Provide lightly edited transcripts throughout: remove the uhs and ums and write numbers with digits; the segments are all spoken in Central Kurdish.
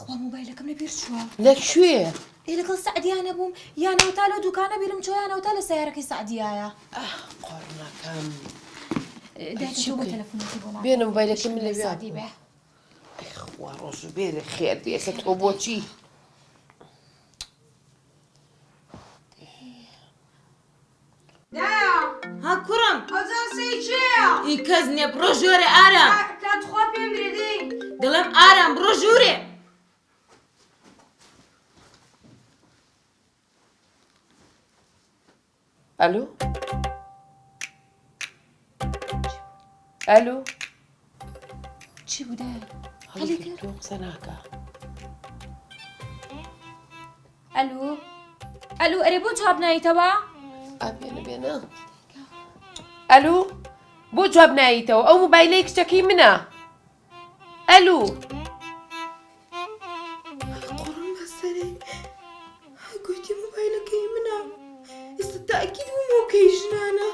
بەخوا مۆبایلەکەم لە بیر چووە. لە کوێ؟ ئێ لەگەڵ سەعدیا نەبووم یانەوەتا لەو دوکانە بیرم چووە یانەوەتا لە سەیارەکەی سەعدیایە. ئاه قۆڕنەکەم. دایکە تۆ بۆ تەلەفۆنێکی بۆ ناکەی؟ بێنە مۆبایلەکەی من لەوێ سەعدی بێ. ئەی خوا ڕۆژ بێرێ خێر بێ کە تۆ بۆچی؟ دایە. ها کوڕم. ئەو جەلسەی کێیە؟ ئی کەس نییە بڕۆ ژۆرێ ئارام. کا تخوا پێم برێ دەی. دەڵێم ئارام بڕۆ ژوورێ. ئەلو ئەلو چی بوو دایە؟ هەڵی کرد قسە ناکا. ئەلو ئەلو ئەرێ بۆ جواب نایتەوە؟ ئا بێنە بێنە ئەلو بۆ جواب نایتەوە ئەو موبایلەی کچەکەی منە ئەلو قوڕم بەسەرێ گوتی موبایلەکەی منە ئێستا تاکید بووم وەکەی ژنانە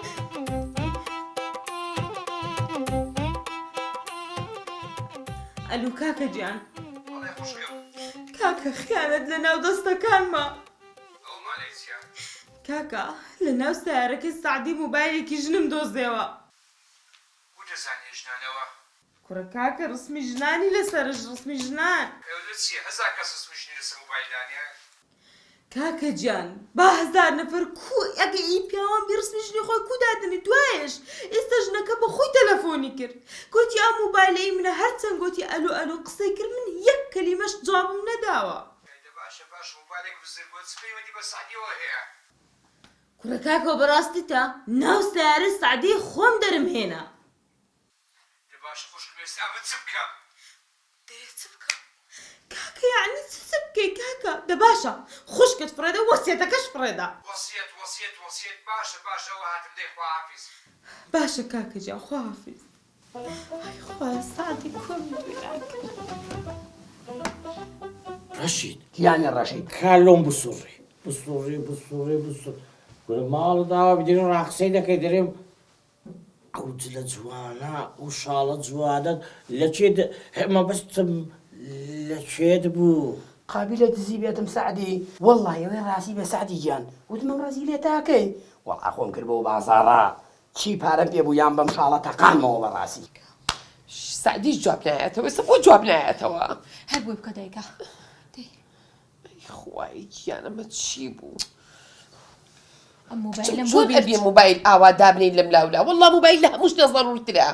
ئەلو کاکە گیان کاکە خیانەت لە ناو دەستەکانما. ئەو مانای چیە؟ کاکە لە ناو سەیارەکەی سەعدی موبایلێکی ژنم دۆزێوە. کو دەزانیە ژنانەوە؟ کوڕە کاکە ڕسمی ژنانی لەسەرە ڕسمی ژنان. ئەوە لە چیە هەزا کەس ڕسمی ژنی لەسەر موبایل دانێ؟ کاکە گیان با هەزار نەفەر کو ئەگە ئی پیاوان بی ڕسمی ژنی خۆی کو دادەنێ دوایەش ئێستا ژنەکە بە خۆی تەلەفۆنی کرد گۆتی ئەم موبایلە ئی منە هەرچەند گۆتی ئەلو ئەلو قسەی کرد من یەک کەلیمەش جوابم نەداوە. ئەی دە باشە باشە موبایلێک بزر بوە چ پەیوەندی بە سەعدیەوە هەیە؟ کوڕە کاکە بەڕاستیتە ناو سەیارەی سەعدی خۆم دەرم هێنا. دە باشە خوشکم ئێستا ئەمن چ بکەم؟ دەرێ چ بکەم کاکە یەعنی چ چ بکەی کاکە دە باشە خوشکت فڕێدە وەسیەتەکەش فڕێدە. وەسیەت وەسیەت وەسیەت باشە باشە ئەوە هاتم دەی خواحافیز. باشە کاکە گیان خواحافیز. ئای خوایە سەعدی کۆمی وێران کرد. ڕەشید. گیانی ڕەشید. کا لۆم بسوڕی بسوڕی بسوڕی بسوڕی کورە ماڵت ئاوا بی دەرێم ڕاقسەی دەکەی دەرێم ئەو جلە جوانە ئەو شاڵە جوانەت لە کێ د مەبەستم لە کێت بوو؟ قابیلە دزی بێتم سەعدی؟ وەڵڵاهی ئەوەی ڕاستی بێ سەعدی گیان وتم ئەم ڕەزیلەیە تا کەی؟ وەڵا خۆم کرد بەو بازاڕە چی پارەم پێ بوو یان بەم شاڵە تەقاندمەوە بەڕاستی. سەعدیش جواب نایەتەوە ئێستا بۆ جواب نایەتەوە؟ هەر بۆی بکە دایکە دەی. ئەی خوایە گیان ئەمە چی بوو؟ ئەم مۆبایلەم بۆ چۆن بیر ئەبێ مۆبایل ئاوا دابنێی لەم لاولا وەڵا مۆبایل لە هەموو شتێ زەروورترە.